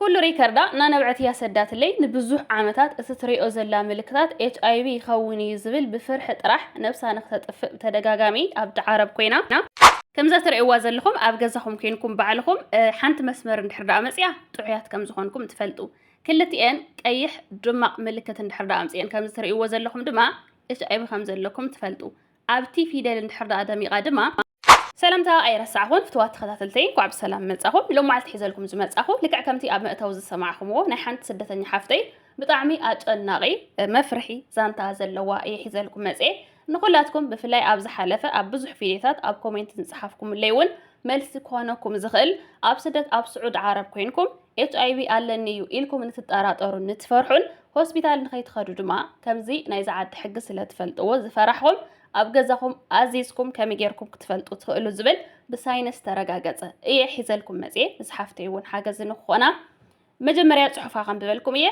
ኩሉ ሪከርዳ እናነብዐት እያ ሰዳትለይ። ንብዙሕ ዓመታት እቲ ትሪኦ ዘላ ምልክታት ኤች ኣይ ቪ ይኸውን እዩ ዝብል ብፍርሒ ጥራሕ ነብሳ ንክተጥፍእ ብተደጋጋሚ ኣብ ዓረብ ኮይና። ከምዛ ትርእይዋ ዘለኹም ኣብ ገዛኹም ኮይንኩም ባዕልኹም፣ እ፣ ሓንቲ መስመር እንድሕር ደኣ መጽያ ጥዑያት ከም ዝኾንኩም ትፈልጡ። ክልቲኤን ቀይሕ ድማቕ ምልክት እንድሕር ደኣ ኣምጽኤን ከምዚ ትርእይዎ ዘለኹም ድማ ኤች ኣይ ቪ ከም ዘለኩም ትፈልጡ። ኣብቲ ፊደል እንድሕር ደኣ ደሚቓ ድማ ሰላምታ ኣይረሳዕኹን ፍትዋት ተኸታተልተይ፣ እንኳዕ ብሰላም መጻኹም። ሎም መዓልቲ ሒዘልኩም ዝመጻኹ ልክዕ ከምቲ ኣብ መእተዊ ዝሰማዕኹምዎ ናይ ሓንቲ ስደተኛ ሓፍተይ ብጣዕሚ ኣጨናቒ፣ መፍርሒ ዛንታ ዘለዋ እየ ሒዘልኩም መጽኤ። ንኹላትኩም ብፍላይ ኣብ ዝሓለፈ ኣብ ብዙሕ ቪድዮታት ኣብ ኮሜንት ዝጸሓፍኩምለይ እውን መልሲ ክኾነኩም ዝኽእል፣ ኣብ ስደት ኣብ ስዑድ ዓረብ ኮይንኩም ኤች ኣይ ቪ ኣለኒ እዩ ኢልኩም ንትጠራጠሩን ንትፈርሑን ሆስፒታል ንኸይትኸዱ ድማ ከምዚ ናይዚ ዓዲ ሕጊ ስለ ትፈልጥዎ ዝፈራሕኹም ኣብ ገዛኹም ኣዚዝኩም ከመይ ጌርኩም ክትፈልጡ ትኽእሉ ዝብል ብሳይንስ ተረጋገጸ እየ ሒዘልኩም መጽየ። ምስ ሓፍተይ እውን ሓገዝ ንክኾና መጀመርያ ጽሑፋ ከንብበልኩም እየ፣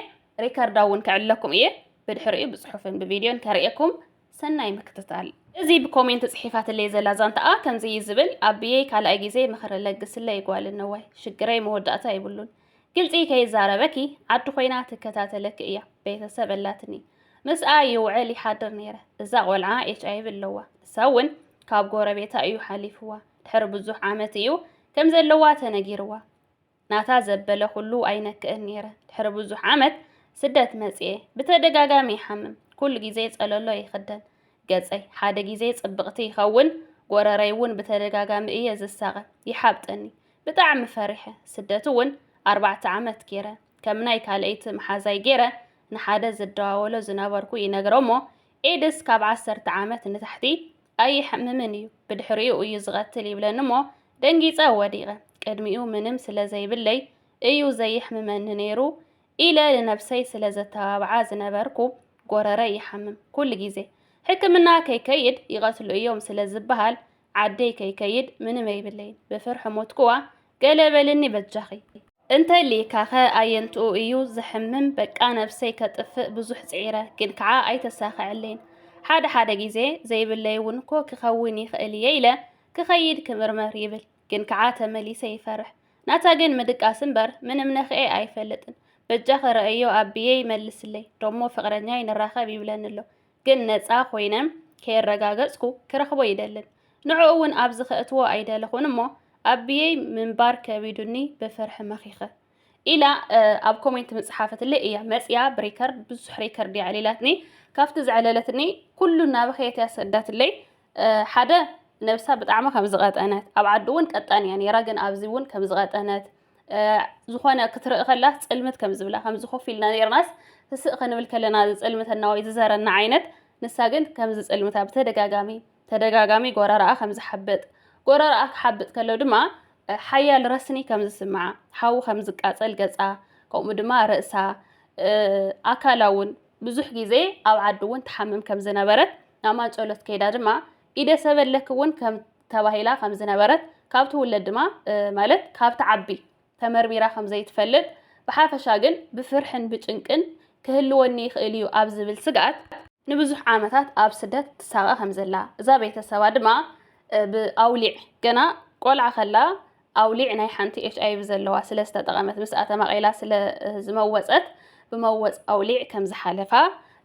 ሪከርዳ እውን ከዕልለኩም እየ። ብድሕሪኡ ብጽሑፍን ብቪድዮን ከርእየኩም። ሰናይ ምክትታል። እዚ ብኮሜንት ጽሒፋትለይ ዘላ ዛንታኣ ከምዚ እዩ ዝብል፣ ኣቢየይ ካልኣይ ግዜ ምኽሪ ለግስለይ ጓል እነዋይ፣ ሽግረይ መወዳእታ የብሉን። ግልጺ ከይዛረበኪ ዓዲ ኮይና ትከታተለኪ እያ፣ ቤተሰብ ኣላትኒ። ምስኣ ይውዕል ይሓድር ነይረ። እዛ ቆልዓ ኤች ኣይ ቪ ኣለዋ። እሳ እውን ካብ ጎረቤታ እዩ ሓሊፍዋ። ድሕሪ ብዙሕ ዓመት እዩ ከም ዘለዋ ተነጊርዋ። ናታ ዘበለ ኩሉ ኣይነክእን ነይረ። ድሕሪ ብዙሕ ዓመት ስደት መጽኤ። ብተደጋጋሚ ይሓምም። ኩሉ ግዜ ጸለሎ ይኽደን። ገጸይ ሓደ ግዜ ጽብቕቲ ይኸውን፣ ጎረረይ እውን ብተደጋጋሚ እየ ዝሳቐ። ይሓብጠኒ። ብጣዕሚ ፈሪሐ። ስደት እውን ኣርባዕተ ዓመት ገይረ። ከም ናይ ካልኣይቲ መሓዛይ ገይረ ንሓደ ዝደዋወሎ ዝነበርኩ ይነግሮ እሞ ኤድስ ካብ ዓሰርተ ዓመት ንታሕቲ ኣይሕምምን እዩ፣ ብድሕሪኡ እዩ ዝቐትል ይብለኒ እሞ ደንጊጸ ወዲቐ። ቅድሚኡ ምንም ስለ ዘይብለይ እዩ ዘየሕምመኒ ነይሩ ኢለ ንነብሰይ ስለ ዘተባብዓ ዝነበርኩ ጎረረይ ይሓምም ኩሉ ግዜ። ሕክምና ከይከይድ ይቐትሉ እዮም ስለ ዝበሃል ዓደይ ከይከይድ ምንም ኣይብለይን። ብፍርሒ ሞትኩዋ ገለ በልኒ በጃኺ። እንተሊእካኸ ኣየንትኡ እዩ ዘሕምም? በቃ ነብሰይ ከጥፍእ ብዙሕ ጽዒረ ግን ከዓ ኣይተሳኸዐለይን። ሓደ ሓደ ግዜ ዘይብለይ እውን እኮ ክኸውን ይኽእል እየ ኢለ ክኸይድ ክምርመር ይብል ግን ከዓ ተመሊሰ ይፈርሕ። ናታ ግን ምድቃስ እምበር ምንም ነኽኤ ኣይፈልጥን። በጃኺ ረኣዮ ኣቢየይ መልስለይ፣ ደሞ ፍቕረኛይ ንራኸብ ይብለኒ ኣሎ። ግን ነጻ ኮይነ ከየረጋገጽኩ ክረኽቦ ይደልን። ንዕኡ እውን ኣብዚ ከእትዎ ኣይደለኹን እሞ ኣቢየይ ምንባር ከቢዱኒ ብፍርሒ መኺኸ ኢላ ኣብ ኮሜንት ምጽሓፈትለይ እያ መጽያ ብሪከርድ ብዙሕ ሪከርድ እያ ዕሊላትኒ። ካብቲ ዘዕለለትኒ ኩሉ እናበኸየት እያ ሰዳትለይ። ሓደ ነብሳ ብጣዕሚ ከም ዝቐጠነት ኣብ ዓዲ እውን ቀጣን እያ ነይራ ግን ኣብዚ እውን ከም ዝቐጠነት ዝኾነ ክትርኢ ከላ ጽልምት ከም ዝብላ ከምዚ ኮፍ ኢልና ነይርናስ ስስእ ክንብል ከለና ዝጽልምተና ወይ ዝዘረና ዓይነት ንሳ ግን ከምዚ ጽልምታ ብተደጋጋሚ ተደጋጋሚ ጎረረኣ ከም ዝሓብጥ ጎረረኣ ክሓብጥ ከሎ ድማ ሓያል ረስኒ ከም ዝስምዓ ሓዊ ከም ዝቃጸል ገጻ ከምኡ ድማ ርእሳ ኣካላ እውን ብዙሕ ግዜ ኣብ ዓዲ እውን ትሓምም ከም ዝነበረት ናማ ጸሎት ከይዳ ድማ ኢደ ሰበለክ እውን ከም ተባሂላ ከም ዝነበረት ካብ ትውለድ ድማ ማለት ካብ ትዓቢ ተመርሚራ ከም ዘይትፈልጥ ብሓፈሻ ግን ብፍርሕን ብጭንቅን ክህልወኒ ይኽእል እዩ ኣብ ዝብል ስግኣት ንብዙሕ ዓመታት ኣብ ስደት ትሳቐ ከም ዘላ እዛ ቤተሰባ ድማ ብኣውሊዕ ገና ቆልዓ ከላ ኣውሊዕ ናይ ሓንቲ ኤች ኣይ ቪ ዘለዋ ስለ ዝተጠቐመት ምስኣ ተማቒላ ስለ ዝመወፀት ብመወፅ ኣውሊዕ ከም ዝሓለፋ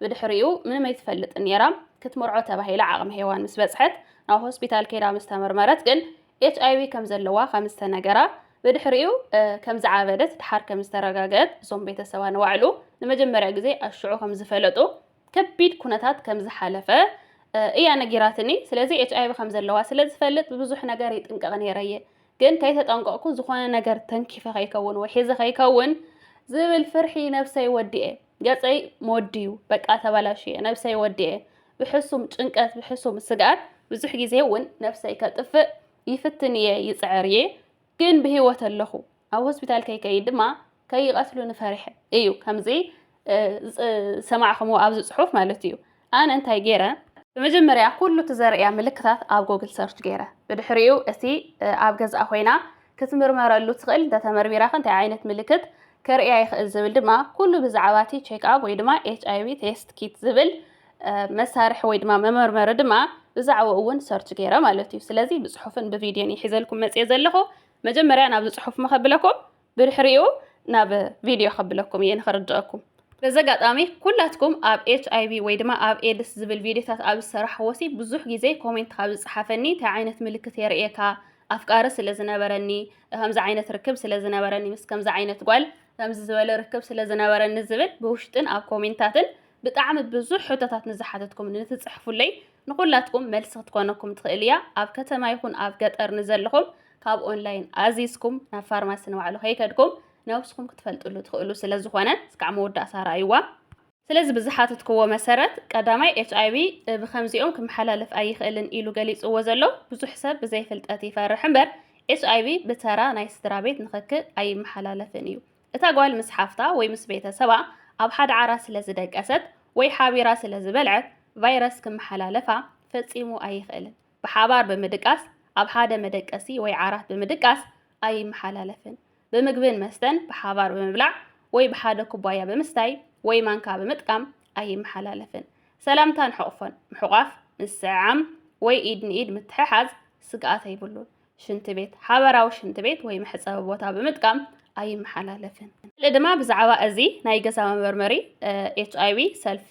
ብድሕሪኡ ምንም ኣይትፈልጥን ነይራ ክትምርዖ ተባሂላ ዓቕሚ ሄዋን ምስ በፅሐት ናብ ሆስፒታል ከይዳ ምስ ተመርመረት ግን ኤች ኣይ ቪ ከም ዘለዋ ከም ዝተነገራ ብድሕሪኡ ከም ዝዓበደት ድሓር ከም ዝተረጋገአት እዞም ቤተሰባ ንባዕሉ ንመጀመርያ ግዜ ኣሽዑ ከም ዝፈለጡ ከቢድ ኩነታት ከም ዝሓለፈ እያ ነጊራትኒ። ስለዚ ኤች ኣይ ቪ ከም ዘለዋ ስለ ዝፈልጥ ብብዙሕ ነገር ይጥንቀቕ ነይረ እየ። ግን ከይተጠንቀቕኩ ዝኾነ ነገር ተንኪፈ ከይከውን ወይ ሒዘ ከይከውን ዝብል ፍርሒ ነብሰይ ወዲኤ። ገፀይ ሞድዩ በቃ ተበላሽየ፣ ነብሰይ ወዲኤ። ብሕሱም ጭንቀት፣ ብሕሱም ስግኣት ብዙሕ ግዜ እውን ነብሰይ ከጥፍእ ይፍትን እየ፣ ይፅዕር እየ። ግን ብህይወት ኣለኹ። ኣብ ሆስፒታል ከይከይድ ድማ ከይቐትሉኒ ፈሪሐ እዩ። ከምዚ ዝሰማዕኹምዎ ኣብዚ ፅሑፍ ማለት እዩ። ኣነ እንታይ ገይረ? ብመጀመርያ ኩሉ እቲ ዘርእያ ምልክታት ኣብ ጎግል ሰርች ገይረ። ብድሕሪኡ እቲ ኣብ ገዝኣ ኮይና ክትምርመረሉ ትኽእል እንተተመርሚራኸ እንታይ ዓይነት ምልክት ከርእያ ይኽእል ዝብል ድማ ኩሉ ብዛዕባ እቲ ቼክ ኣፕ ወይ ድማ ኤች ኣይ ቪ ቴስት ኪት ዝብል መሳርሒ ወይ ድማ መመርመሪ ድማ ብዛዕባኡ እውን ሰርች ገይረ ማለት እዩ። ስለዚ ብፅሑፍን ብቪድዮን ይሒዘልኩም መፅየ ዘለኹ። መጀመርያ ናብዚ ፅሑፍ መኸብለኩም ብድሕሪኡ ናብ ቪድዮ ከብለኩም እየ ንኽርድአኩም። በዚ ኣጋጣሚ ኩላትኩም ኣብ ኤች ኣይ ቪ ወይ ድማ ኣብ ኤድስ ዝብል ቪድዮታት ኣብ ዝሰራሕዎ ሲ ብዙሕ ግዜ ኮሜንት ካብ ዝፀሓፈኒ እንታይ ዓይነት ምልክት የርእየካ፣ ኣፍቃሪ ስለ ዝነበረኒ፣ ከምዚ ዓይነት ርክብ ስለ ዝነበረኒ፣ ምስ ከምዚ ዓይነት ጓል ከምዚ ዝበለ ርክብ ስለ ዝነበረኒ ዝብል ብውሽጥን ኣብ ኮሜንታትን ብጣዕሚ ብዙሕ ሕቶታት ንዝሓተትኩም ንትፅሕፉለይ ንኹላትኩም መልሲ ክትኮነኩም ትኽእል እያ። ኣብ ከተማ ይኹን ኣብ ገጠር ንዘለኹም ካብ ኦንላይን ኣዚዝኩም ናብ ፋርማሲ ንባዕሉ ከይከድኩም ነብስኹም ክትፈልጥሉ ትኽእሉ ስለ ዝኾነ እስካዕ መወዳእታ ረኣይዋ። ስለዚ ብዝሓተትክዎ መሰረት ቀዳማይ ኤች ኣይ ቪ ብከምዚኦም ክመሓላለፍ ኣይኽእልን ኢሉ ገሊፅዎ ዘሎ። ብዙሕ ሰብ ብዘይፍልጠት ይፈርሕ እምበር ኤች ኣይ ቪ ብተራ ናይ ስድራ ቤት ንኽኪ ኣይመሓላለፍን እዩ። እታ ጓል ምስ ሓፍታ ወይ ምስ ቤተሰባ ኣብ ሓደ ዓራት ስለ ዝደቀሰት ወይ ሓቢራ ስለ ዝበልዐት ቫይረስ ክመሓላለፋ ፈጺሙ ኣይኽእልን። ብሓባር ብምድቃስ፣ ኣብ ሓደ መደቀሲ ወይ ዓራት ብምድቃስ ኣይመሓላለፍን። ብምግብን መስተን ብሓባር ብምብላዕ ወይ ብሓደ ኩባያ ብምስታይ ወይ ማንካ ብምጥቃም ኣይመሓላለፍን። ሰላምታን ሕቑፎን ምሕቋፍ፣ ምስዕዓም ወይ ኢድ ንኢድ ምትሕሓዝ ስግኣት ኣይብሉን። ሽንቲ ቤት፣ ሓበራዊ ሽንቲ ቤት ወይ መሕጸቢ ቦታ ብምጥቃም ኣይመሓላለፍን። ካልእ ድማ ብዛዕባ እዚ ናይ ገዛ መመርመሪ ኤች ኣይ ቪ ሰልፍ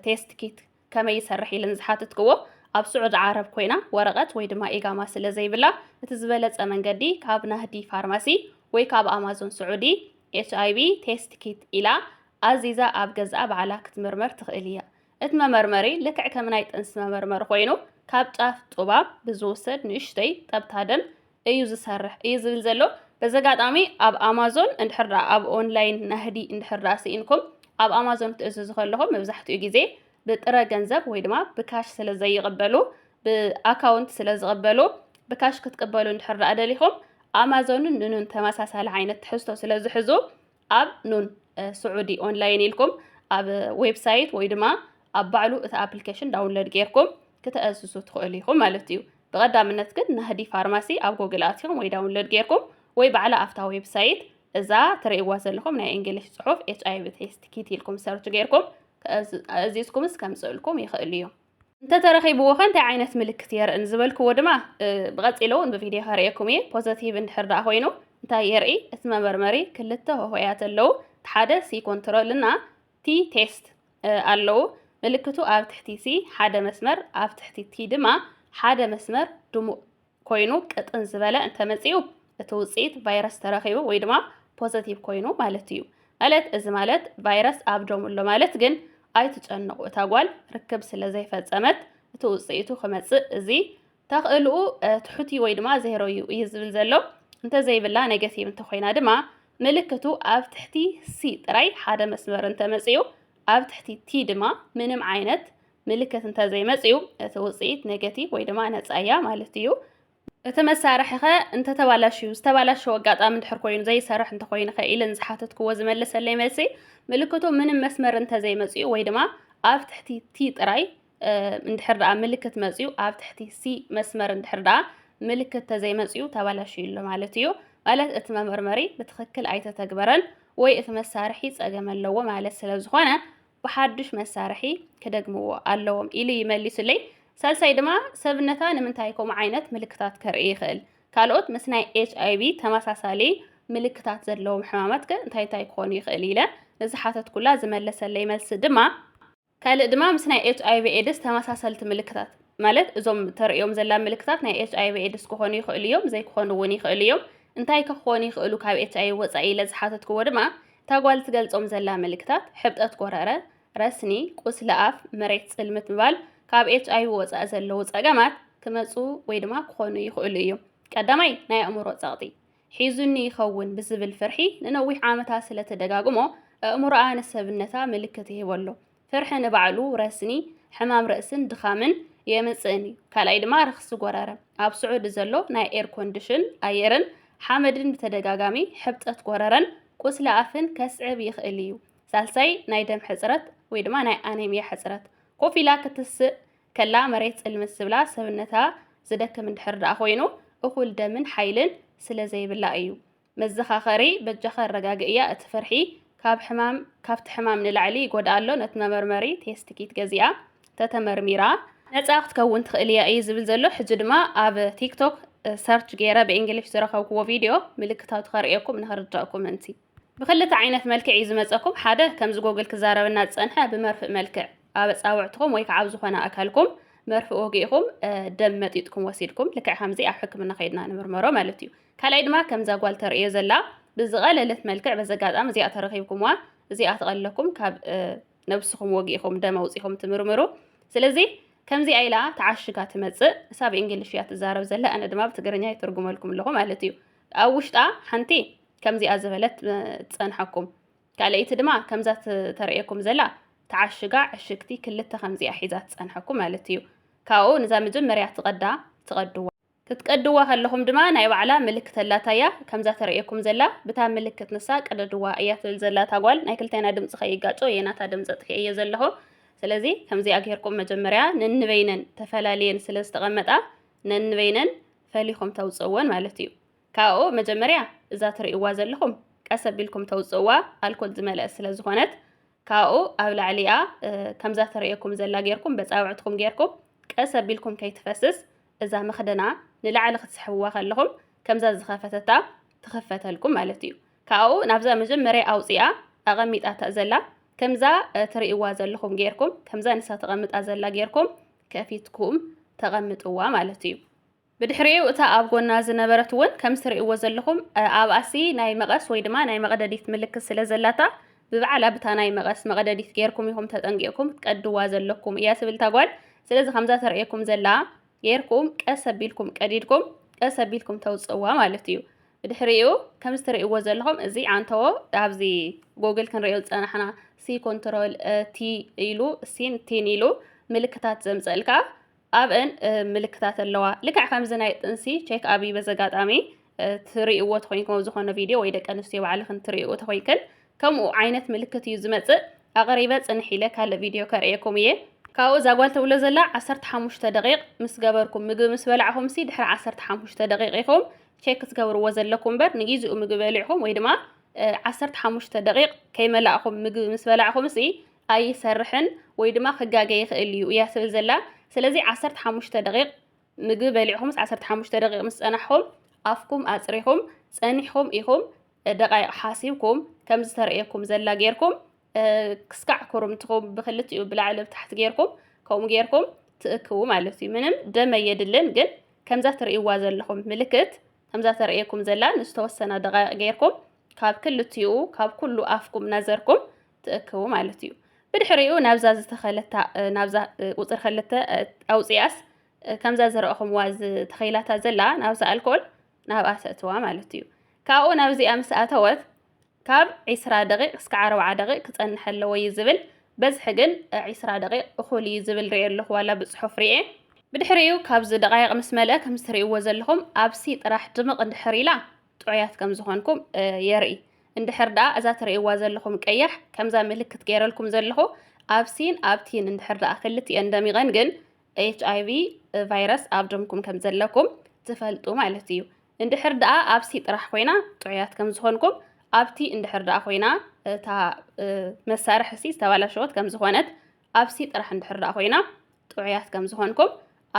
ቴስት ኪት ከመይ ይሰርሕ ኢለን ዝሓተትክዎ፣ ኣብ ስዑዲ ዓረብ ኮይና ወረቐት ወይ ድማ ኢጋማ ስለ ዘይብላ፣ እቲ ዝበለጸ መንገዲ ካብ ናህዲ ፋርማሲ ወይ ካብ ኣማዞን ስዑዲ ኤች ኣይ ቪ ቴስት ኪት ኢላ ኣዚዛ ኣብ ገዝኣ ባዕላ ክትምርመር ትኽእል እያ። እቲ መመርመሪ ልክዕ ከም ናይ ጥንሲ መመርመሪ ኮይኑ፣ ካብ ጫፍ ጡባ ብዝውሰድ ንእሽተይ ጠብታ ደም እዩ ዝሰርሕ እዩ ዝብል ዘሎ። በዚ ኣጋጣሚ ኣብ ኣማዞን እንድሕር ደኣ ኣብ ኦንላይን ናህዲ እንድሕር ደኣ ስኢንኩም ኣብ ኣማዞን ክትእዝዙ ከለኹም መብዛሕትኡ ግዜ ብጥረ ገንዘብ ወይ ድማ ብካሽ ስለ ዘይቕበሉ ብኣካውንት ስለ ዝቕበሉ ብካሽ ክትቅበሉ እንድሕር ደኣ ደሊኹም ኣማዞንን ንኑን ተመሳሳሊ ዓይነት ትሕዝቶ ስለ ዝሕዙ ኣብ ኑን ስዑዲ ኦንላይን ኢልኩም ኣብ ዌብሳይት ወይ ድማ ኣብ ባዕሉ እቲ ኣፕሊኬሽን ዳውንሎድ ጌርኩም ክተእዝዙ ትኽእሉ ኢኹም ማለት እዩ። ብቐዳምነት ግን ናህዲ ፋርማሲ ኣብ ጎግል ኣቲኹም ወይ ዳውንሎድ ጌርኩም ወይ ባዕላ ኣብታ ዌብሳይት እዛ ትርእይዋ ዘለኹም ናይ እንግሊሽ ጽሑፍ ኤች ኣይ ቪ ቴስት ኪት ኢልኩም ሰርች ጌርኩም እዚዝኩምስ ከምጽእልኩም ይኽእሉ እዮም። እንተተረኺብዎ ኸ እንታይ ዓይነት ምልክት የርእን ዝበልክዎ ድማ ብቐጺሎ እውን ብቪድዮ ከርእየኩም እየ። ፖዘቲቭ እንድሕር ደኣ ኮይኑ እንታይ የርኢ? እቲ መመርመሪ ክልተ ሆሆያት ኣለዉ። እቲ ሓደ ሲ ኮንትሮል እና ቲ ቴስት ኣለዉ። ምልክቱ ኣብ ትሕቲ ሲ ሓደ መስመር፣ ኣብ ትሕቲ ቲ ድማ ሓደ መስመር ድሙቕ ኮይኑ ቅጥን ዝበለ እንተመጺኡ እቲ ውጽኢት ቫይረስ ተረኺቡ ወይ ድማ ፖዘቲቭ ኮይኑ ማለት እዩ። ማለት እዚ ማለት ቫይረስ ኣብ ደሙ ኣሎ ማለት ግን ኣይትጨነቑ። እታ ጓል ርክብ ስለ ዘይፈጸመት እቲ ውጽኢቱ ክመጽእ እዚ ተኽእልኡ ትሑት እዩ ወይ ድማ ዜሮ እዩ እዩ ዝብል ዘሎ። እንተዘይብላ ኔጋቲቭ እንተኾይና ድማ ምልክቱ ኣብ ትሕቲ ሲ ጥራይ ሓደ መስመር እንተመጺኡ ኣብ ትሕቲ ቲ ድማ ምንም ዓይነት ምልክት እንተዘይመጺኡ እቲ ውጽኢት ኔጋቲቭ ወይ ድማ ነጻ እያ ማለት እዩ። እቲ መሳርሒ ኸ እንተተባላሽዩ፣ ዝተባላሸወ ኣጋጣሚ እንድሕር ኮይኑ ዘይሰርሕ እንተኾይኑ ኸ ኢለን ዝሓተትክዎ ዝመለሰለይ መልሲ ምልክቱ ምንም መስመር እንተዘይመጺኡ ወይ ድማ ኣብ ትሕቲ ቲ ጥራይ እንድሕር ደኣ ምልክት መጺኡ ኣብ ትሕቲ ሲ መስመር እንድሕር ደኣ ምልክት ተዘይመጺኡ ተባላሽዩ ኣሎ ማለት እዩ። ማለት እቲ መመርመሪ ብትኽክል ኣይተተግበረን ወይ እቲ መሳርሒ ጸገም ኣለዎ ማለት ስለ ዝኾነ ብሓድሽ መሳርሒ ክደግምዎ ኣለዎም ኢሉ ይመሊሱለይ። ሳልሳይ ድማ ሰብነታ ንምንታይ ከምኡ ዓይነት ምልክታት ከርኢ ይኽእል? ካልኦት ምስ ናይ ኤች ኣይ ቪ ተመሳሳሊ ምልክታት ዘለዎም ሕማማት ከ እንታይ እንታይ ክኾኑ ይኽእል ኢለ ንዝሓተትኩላ ዝመለሰለይ መልሲ ድማ ካልእ ድማ ምስ ናይ ኤች ኣይ ቪ ኤድስ ተመሳሰልቲ ምልክታት ማለት እዞም ተርእዮም ዘላ ምልክታት ናይ ኤች ኣይ ቪ ኤድስ ክኾኑ ይኽእሉ እዮም፣ ዘይክኾኑ እውን ይኽእሉ እዮም። እንታይ ከ ክኾኑ ይኽእሉ ካብ ኤች ኣይ ቪ ወፃኢ ኢለ ዝሓተትክዎ ድማ እታ ጓል ትገልጾም ዘላ ምልክታት ሕብጠት ጎረረ፣ ረስኒ፣ ቁስሊ ኣፍ፣ መሬት ጽልምት ምባል ካብ ኤች ኣይ ቪ ወፃኢ ዘለዉ ጸገማት ክመፁ ወይ ድማ ክኾኑ ይኽእሉ እዮም። ቀዳማይ ናይ ኣእምሮ ጸቕጢ ሒዙኒ ይኸውን ብዝብል ፍርሒ ንነዊሕ ዓመታት ስለ ተደጋግሞ ኣእምሮኣ ንሰብነታ ምልክት ይህበሎ። ፍርሒ ንባዕሉ ረስኒ፣ ሕማም ርእስን ድኻምን የምጽእን እዩ። ካልኣይ ድማ ረኽሲ ጎረረ። ኣብ ስዑዲ ዘሎ ናይ ኤር ኮንዲሽን ኣየርን ሓመድን ብተደጋጋሚ ሕብጠት ጎረረን ቁስሊ ኣፍን ከስዕብ ይኽእል እዩ። ሳልሳይ ናይ ደም ሕጽረት ወይ ድማ ናይ ኣኔምያ ሕጽረት። ኮፍ ኢላ ክትስእ ከላ መሬት ጽልምት ዝብላ ሰብነታ ዝደክም እንድሕር ደኣ ኮይኑ እኹል ደምን ሓይልን ስለ ዘይብላ እዩ። መዘኻኸሪ በጃኺ ኣረጋግእያ እቲ ፍርሒ ካብ ሕማም ካብቲ ሕማም ንላዕሊ ይጎድኣ ኣሎ ነቲ መመርመሪ ቴስት ኪት ገዚኣ ተተመርሚራ ነጻ ክትከውን ትኽእል እያ እዩ ዝብል ዘሎ። ሕጂ ድማ ኣብ ቲክቶክ ሰርች ገይረ ብእንግሊሽ ዝረኸብክዎ ቪድዮ ምልክታቱ ከርእየኩም ንኽርዳእኩም ምእንቲ። ብክልተ ዓይነት መልክዕ እዩ ዝመፀኩም። ሓደ ከምዚ ጎግል ክዛረበና ዝፀንሐ ብመርፍእ መልክዕ ኣብ ኣፃውዕትኹም ወይ ከዓ ኣብ ዝኾነ ኣካልኩም መርፍእ ወጊእኹም ደም መጢጥኩም ወሲድኩም ልክዕ ከምዚ ኣብ ሕክምና ከይድና ንምርመሮ ማለት እዩ። ካልኣይ ድማ ከምዛ ጓል ተርእዮ ዘላ ብዝቐለለት መልክዕ በዚ ኣጋጣሚ እዚኣ ተረኺብኩምዋ እዚኣ ትቐለኩም ካብ ነብስኹም ወጊእኹም ደም ኣውፂኹም ትምርምሩ። ስለዚ ከምዚኣ ኢላ ተዓሽጋ ትመፅእ። ንሳ ብእንግሊሽ እያ ትዛረብ ዘላ፣ ኣነ ድማ ብትግርኛ ይትርጉመልኩም ኣለኹ ማለት እዩ። ኣብ ውሽጣ ሓንቲ ከምዚኣ ዝበለት ትፀንሐኩም፣ ካልኣይቲ ድማ ከምዛ ተርእየኩም ዘላ ተዓሽጋ ዕሽግቲ ክልተ ከምዚኣ ሒዛ ትፀንሐኩም ማለት እዩ። ካብኡ ንዛ መጀመርያ ትቐዳ ትቐድዋ። ክትቀድዋ ከለኹም ድማ ናይ ባዕላ ምልክት ኣላታ እያ። ከምዛ ተርእየኩም ዘላ ብታ ምልክት ንሳ ቀደድዋ እያ ትብል ዘላ እታ ጓል። ናይ ክልቴና ድምፂ ከይጋጮ የናታ ድምፂ ኣጥፊኤዮ ዘለኹ። ስለዚ ከምዚኣ ጌርኩም መጀመርያ ነንበይነን ተፈላልየን ስለ ዝተቐመጣ ነንበይነን ፈሊኹም ተውፅእወን ማለት እዩ። ካብኡ መጀመርያ እዛ ትርእይዋ ዘለኹም ቀስ ኣቢልኩም ተውፅእዋ፣ ኣልኮል ዝመልአ ስለ ዝኾነት። ካብኡ ኣብ ላዕሊኣ ከምዛ ተርእየኩም ዘላ ጌርኩም በፃውዕትኩም ጌርኩም ቀስ ኣቢልኩም ከይትፈስስ እዛ መኽደና ንላዕሊ ክትስሕብዋ ከለኹም ከምዛ ዝኸፈተታ ትኽፈተልኩም ማለት እዩ። ካብኡ ናብዛ መጀመርያ ኣውፂኣ ኣቐሚጣታ ዘላ ከምዛ ትርእይዋ ዘለኹም ጌርኩም ከምዛ ንሳ ተቐምጣ ዘላ ጌርኩም ከፊትኩም ተቐምጥዋ ማለት እዩ። ብድሕሪኡ እታ ኣብ ጎና ዝነበረት እውን ከምዚ ትርእይዎ ዘለኹም ኣብኣሲ ናይ መቐስ ወይ ድማ ናይ መቐደዲት ምልክት ስለ ዘላታ ብባዕላ ብታ ናይ መቐስ መቐደዲት ጌርኩም ኢኹም ተጠንቂቕኩም ክትቀድዋ ዘለኩም እያ ትብል እታ ጓል። ስለዚ ከምዛ ተርእየኩም ዘላ ጌርኩም ቀስ ኣቢልኩም ቀዲድኩም ቀስ ኣቢልኩም ተውፅእዋ ማለት እዩ። ብድሕሪኡ ከምዚ ትርእይዎ ዘለኹም እዚ ዓንተዎ ኣብዚ ጎግል ክንርእዮ ዝፀናሕና ሲ ኮንትሮል ቲ ኢሉ ሲን ቲን ኢሉ ምልክታት ዘምፀልካ ኣብአን ምልክታት ኣለዋ። ልክዕ ከምዚ ናይ ጥንሲ ቼክ ኣቢ በዚ ኣጋጣሚ ትርእይዎ ተኮይንኩም ኣብ ዝኾነ ቪድዮ ወይ ደቂ ኣንስትዮ ባዕልኽን ትርእይዎ ተኮይንክን ከምኡ ዓይነት ምልክት እዩ ዝመፅእ። ኣቕሪበ ፅንሕ ኢለ ካልእ ቪድዮ ከርእየኩም እየ። ካብኡ እዛ ጓል ትብሎ ዘላ ዓሰርተ ሓሙሽተ ደቂቕ ምስ ገበርኩም ምግቢ ምስ በላዕኹም ሲ ድሕሪ ዓሰርተ ሓሙሽተ ደቂቕ ኢኹም ቼክ ክትገብርዎ ዘለኩም እምበር ንጊዜኡ ምግቢ በሊዕኹም ወይ ድማ ዓሰርተ ሓሙሽተ ደቂቕ ከይመላእኹም ምግቢ ምስ በላዕኹም ሲ ኣይሰርሕን ወይ ድማ ክጋገ ይኽእል እዩ እያ ትብል ዘላ። ስለዚ ዓሰርተ ሓሙሽተ ደቂቕ ምግቢ በሊዕኹምስ ዓሰርተ ሓሙሽተ ደቂቕ ምስ ጸናሕኹም ኣፍኩም ኣጽሪኹም ጸኒሕኹም ኢኹም ደቃይቕ ሓሲብኩም ከም ዝተረእየኩም ዘላ ጌርኩም ክስካዕ ኩርምትኹም ብክልቲኡ ብላዕሊ ብታሕቲ ጌርኩም ከምኡ ጌርኩም ትእክቡ ማለት እዩ። ምንም ደም ኣየድልን ግን ከምዛ ትርእይዋ ዘለኹም ምልክት ከምዛ ተርእየኩም ዘላ ንዝተወሰና ደቃይቕ ጌርኩም ካብ ክልቲኡ ካብ ኩሉ ኣፍኩም ናዘርኩም ትእክቡ ማለት እዩ። ብድሕሪኡ ናብዛ ዝተኸለታ ናብዛ ቁፅሪ ክልተ ኣውፅያስ ከምዛ ዝረእኹምዋ ዝተኸይላታ ዘላ ናብዛ ኣልኮል ናብኣ ተእትዋ ማለት እዩ። ካብኡ ናብዚኣ ምስ ኣተወት ካብ ዒስራ ደቂቕ እስከ ኣርብዓ ደቂቕ ክጸንሕ ኣለዎ እዩ ዝብል። በዝሒ ግን ዒስራ ደቂቕ እኹል እዩ ዝብል ርእየ ኣለኹ ዋላ ብጽሑፍ ርእየ። ብድሕሪኡ ካብዚ ደቃይቕ ምስ መልአ ከም ትርእይዎ ዘለኹም ኣብ ሲ ጥራሕ ድምቕ እንድሕር ኢላ ጥዑያት ከም ዝኾንኩም የርኢ። እንድሕር ደኣ እዛ ትርእይዋ ዘለኹም ቀያሕ ከምዛ ምልክት ገይረልኩም ዘለኹ ኣብ ሲን ኣብ ቲን እንድሕር ደኣ ክልቲኤን ደሚቐን ግን ኤች ኣይ ቪ ቫይረስ ኣብ ደምኩም ከም ዘለኩም ትፈልጡ ማለት እዩ። እንድሕር ደኣ ኣብ ሲ ጥራሕ ኮይና ጥዑያት ከም ዝኾንኩም ኣብቲ እንድሕር ደኣ ኮይና እታ መሳርሒ ሲ ዝተባላሸወት ከም ዝኾነት ኣብ ሲ ጥራሕ እንድሕር ደኣ ኮይና ጥዑያት ከም ዝኾንኩም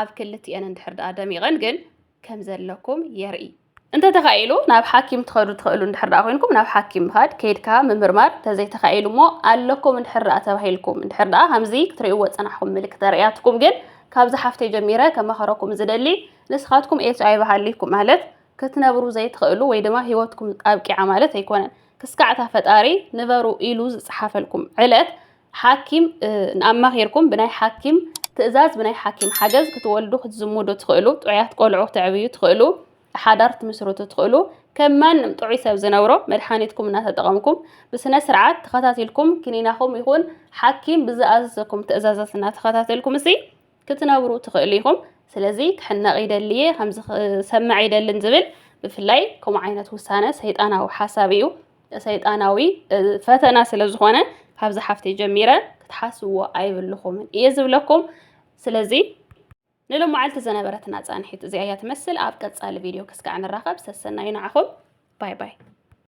ኣብ ክልቲኤን እንድሕር ደኣ ደሚቐን ግን ከም ዘለኩም የርኢ። እንተተኻኢሉ ናብ ሓኪም ትኸዱ ትኽእሉ እንድሕር ደኣ ኮይንኩም ናብ ሓኪም ምኻድ ከይድካ ምምርማር፣ እንተዘይተኻኢሉ እሞ ኣለኩም እንድሕር ደኣ ተባሂልኩም እንድሕር ደኣ ከምዚ ክትርእይዎ ዝጸናሕኩም ምልክት ተርእያትኩም ግን ካብዚ ሓፍተይ ጀሚረ ከማኸረኩም ዝደሊ ንስኻትኩም ኤች ኣይ ቪ ሃልይኩም ማለት ክትነብሩ ዘይትኽእሉ ወይ ድማ ህይወትኩም ኣብቂዓ ማለት ኣይኮነን። ክስካዕታ ፈጣሪ ንበሩ ኢሉ ዝጸሓፈልኩም ዕለት ሓኪም ኣማኺርኩም ብናይ ሓኪም ትእዛዝ ብናይ ሓኪም ሓገዝ ክትወልዱ ክትዝምዱ ትኽእሉ ጥዑያት ቆልዑ ክትዕብዩ ትኽእሉ ሓዳር ትምስርቱ ትኽእሉ ከም ማንም ጥዑይ ሰብ ዝነብሮ መድሓኒትኩም እናተጠቐምኩም ብስነ ስርዓት ተኸታቲልኩም ክኒናኹም ይኹን ሓኪም ብዝኣዘዘኩም ትእዛዛት እናተኸታተልኩም እሲ ክትነብሩ ትኽእሉ ኢኹም። ስለዚ ክሕነቕ ይደሊ እየ ከምዚ ክሰምዕ ኣይደልን ዝብል ብፍላይ ከምኡ ዓይነት ውሳነ ሰይጣናዊ ሓሳብ እዩ። ሰይጣናዊ ፈተና ስለ ዝኾነ ካብዚ ሓፍተይ ጀሚረ ክትሓስብዎ ኣይብልኹምን እየ ዝብለኩም። ስለዚ ንሎማዓልቲ ዝነበረትና ፃንሒት እዚኣ እያ ትመስል። ኣብ ቀፃሊ ቪድዮ ክስካዕ ንራኸብ። ሰሰናዩ ንዓኹም። ባይ ባይ።